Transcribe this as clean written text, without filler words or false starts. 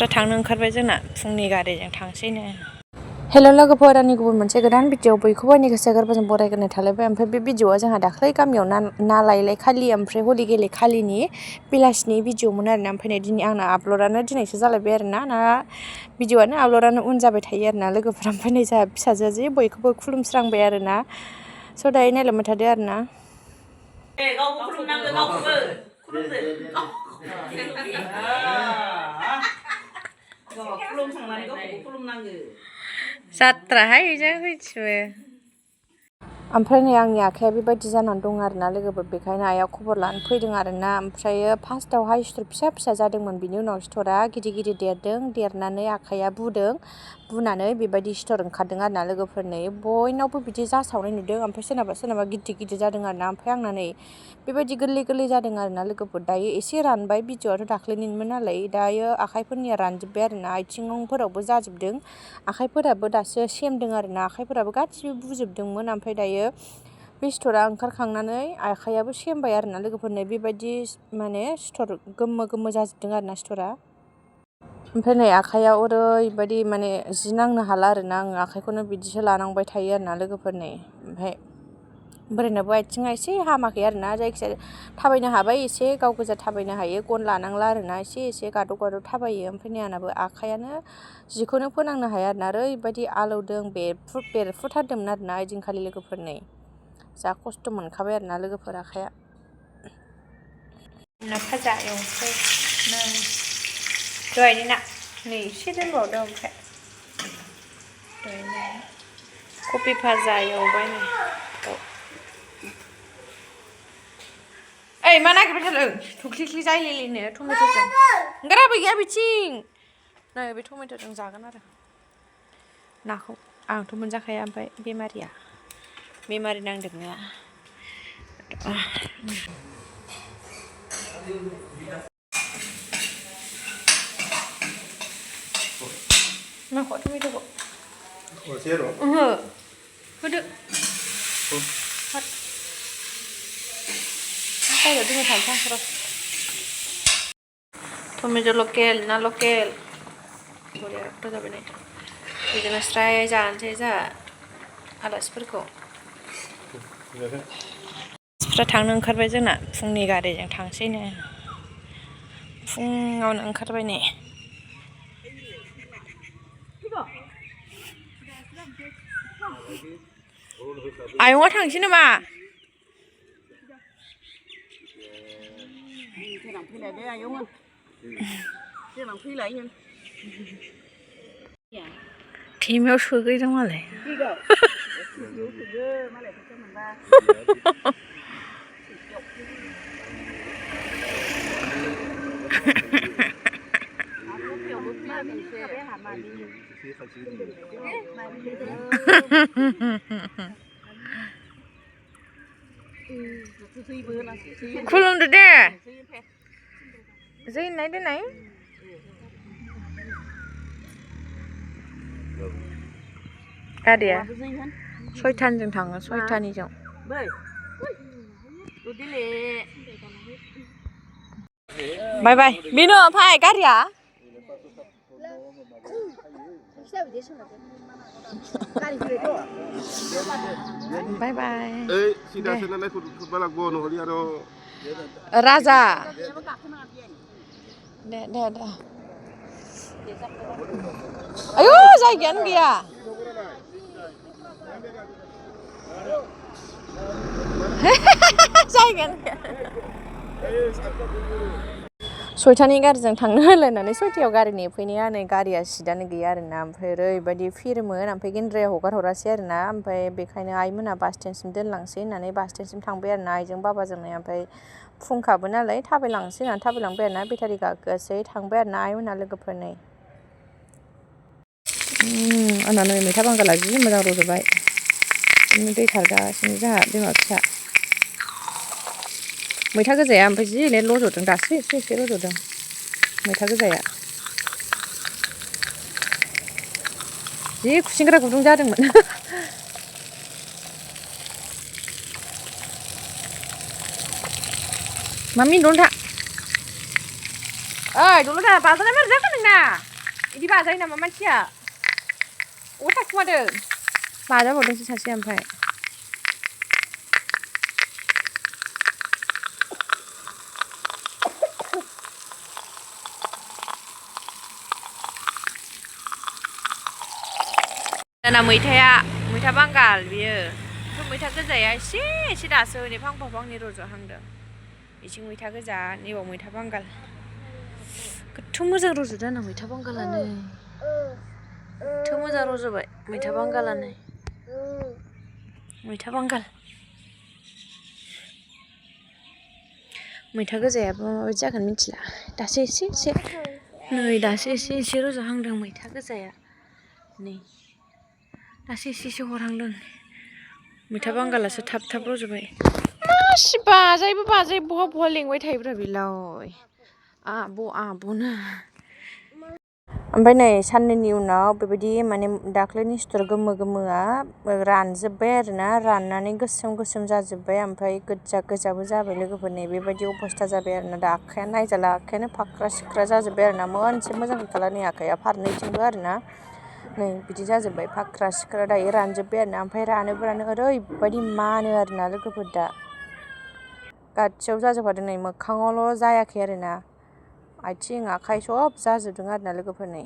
मानसिफ्रा थांनो ओंखारबाय जोंना फुंनि गारिजों थांसैनो। हेल' लोगोफोर, आंनि गुबुन मोनसे गोदान भिडिअ बयखौबो आंनि गोसो गोरबोजों बरायग्रोनाय थालायबाय। ओमफ्राय बे भिडिअआ जोंहा दाख्लै गामियाव ना लायलाय खालि ओमफ्राय हलि गेले खालिनि बेलासिनि भिडिअमोन आरोना। ओमफ्राय नै दिनै आंना आपल'डआनो दिनैसो जालायबाय आरोना। भिडिअआनो आपल'डआनो उन जाबाय थायो आरोना लोगोफोरा। ओमफ्राय नै जोंहा फिसाजोआ जे बयखौबो खुलुमस्रांबाय आरोना। स' दायो नायलांबाय थादो आरोना। जात्राहाय जों मिथिबाय। ओमफ्राय नै आंनि आखाइया बेबायदि जानानै दं आरोना लोगोफोर, बेखायनो आइया खबर लानो फैदों आरोना। ओमफ्रायो फार्स्टआवहाय सिथर फिसा फिसा जादोंमोन, बिनि उनाव सिथरा गिदिर गिदिर देरदों, देरनानै आखाइया बुनानै बेबायदि सिथर ओंखारदों आरोना लोगोफोर। नै बयनावबो बिदि जासावनाय नुदों, ओमफ्राय सोरनाबा गिदिर गिदिर जादों आरोना। ओमफ्राय आंना नै बेबायदि गोरलै गोरलै जादों आरोना लोगोफोर। दायो एसे रानबाय, भिडिअआथ' दाख्लैनिमोन नालाय। दायो आखाइफोरनिया रानजोब्बाय आरोना, आथिंफोरावबो जाजोबदों, आखाइफोराबो दासो सेमदों आरोना, आखाइफोराबो गासिबो बुजोबदोंमोन। ओमफ्राय दायो बे सिथरा ओंखारखांनानै आखाइयाबो सेमबाय आरोना लोगोफोर। नै बेबायदि माने सिथर गोमो गोमो जाजोबदों आरोना सिथरा। ओमफ्राय नै आखाइयाव ओरैबायदि माने जि नांनो हाला आरोना, आङो आखाइखौनो बिदिसो लानांबाय थायो आरोना लोगोफोर। नै ओमफ्राय बोरायनाबो आथिङा एसे हामाखै आरोना, जायखिजाया थाबायनो हाबाय, एसे गाव गोजा थाबायनो हायो, गन लानांला आरोना, एसे गादब गादब थाबायो। ओमफ्राय नै आंनाबो आखाइयानो जिखौनो फोनांनो हाया आरोना, ओरैबायदि आलौदों, बेरफुथारदोंमोन आरोना ओइदिनखालि लोगोफोर। नै जा खस्थ' मोनखाबाय आरोना लोगोफोर आखाइया। फाजा एवनोसै दहायनि ना नै एसे दोनबावदों। ओमफ्राय कबि भाजा एवबाय। नै ओइ मा नागिरबाय थादों थुख्लिख्लि जायलिलिनो टमेट'जों? ओंखाराबो गैया बिथिं। नै बे टमेट'जों जागोन आरो नाखौ। आंथ' मोनजाखाया, ओमफ्राय बेमारि नांदोंनो। माखौ टमेट'खौ ओहो होदो जायगायाव दोननो थांसै आं। टमेट' लकेल ना लकेल बरिया गोथाव जाबाय। नै बिदिनो स्राय जानोसै जोंहा आलासिफोरखौ। मानसिफ्रा थांनो ओंखारबाय जोंना फुंनि गारिजों थांसैनो। फुङावनो ओंखारबाय। नै आयंआ थांसै नामा? देनां फैलाय दे आयं, देनां फैलाय नों। थेमायाव सोग्रोदों मालाय। खुलुमदो दे, जै होननाय दोननाय। गारिया 6थानिजों थाङो, 6थानिजों। बाय बाय। बेनो ओमफ्राय गारिया बाय बाय। राजा दे दे दे। आयु जायगायानो गैया। जायगायानो गैया। 6थानि गारिजों थांनो होलायनानै 6थायाव गारि नेफैनाया नै गारिया सिटआनो गैया आरोना। ओमफ्राय ओरैबायदि फिरमोन, ओमफ्राय गेन्द्राया हगार हरासै आरोना। ओमफ्राय बेखायनो आइमोनहा बास स्टेन्डसिम दोनलांसै होननानै बास स्टेन्डसिम थांबाय आरोना आइजों बाबाजों। ओमफ्राय फुंखाबो नालाय थाबायलांसै होननानै थाबायलांबाय आरोना, बेटारि गाखोआसै, थांबाय आरोना आइमोनहा लोगोफोर। नै आंना नै मैथा बांगाला जि मोजां रज'बाय, दै खारगासिनो जोंहा बिमा फिसा। मैथा गोजाया ओमफ्राय जि लेट रज'दों, दासो एसे रज'दों मैथा गोजाया। जि खुसेंग्रा गुदुं जादोंमोन। मामि दलथा। ओइ दलथा बाजानाय मारै जाखो नोंना? बाजायो नामा मानसिया अ थाखुमादों बाजाबावदोंसो सासे ओमफ्राय दाना मैथा बांगाल बियो मैथा गोजाया एसे दासो नै फांफा फांनै रज'हांदों इथिं मैथा गोजा नैबाव मैथा बांगाल गोथौ मोजां रज'दों आंना मैथा बांगालानो गोथौ मोजां रज'बाय मैथा बांगालानो मैथा बांगाल मैथा गोजायाबो माबायदि जागोन मिथिला दासो एसे नै दासो एसे रज'हांदों मैथा गोजाया नै दासो एसे हरहांदों मैथा बांगालासो थाब रज'बाय मासि बाजायो बहा लेंबाय थायोब्रा बेलाय आब'नो ओमफ्राय नै साननैनि उनाव बेबायदि माने दाख्लैनि सिथर गोमोआ रानजोब्बाय आरोना राननानै गोसोम जाजोब्बाय ओमफ्राय गोजाबो जाबाय लोगोफोर नै बेबायदि अबस्था जाबाय आरोना दा आखाइया नायजाला आखाइयानो फाख्रा सिख्रा जाजोब्बाय आरोना मोनसे मोजां गैखाला नै आखाइया फारनैथिंबो आरोना नै बिदि जाजोब्बाय फाख्रा सिख्रा दायो रानजोब्बाय आरोना ओमफ्राय रानो ओरैबायदि मानो आरोना लोगोफोर दा गासैयाव जाजोबखादों नै मोखाङावल' जायाखै आरोना आथिं आखाइ सब जाजोबदों आरोना लोगोफोर नै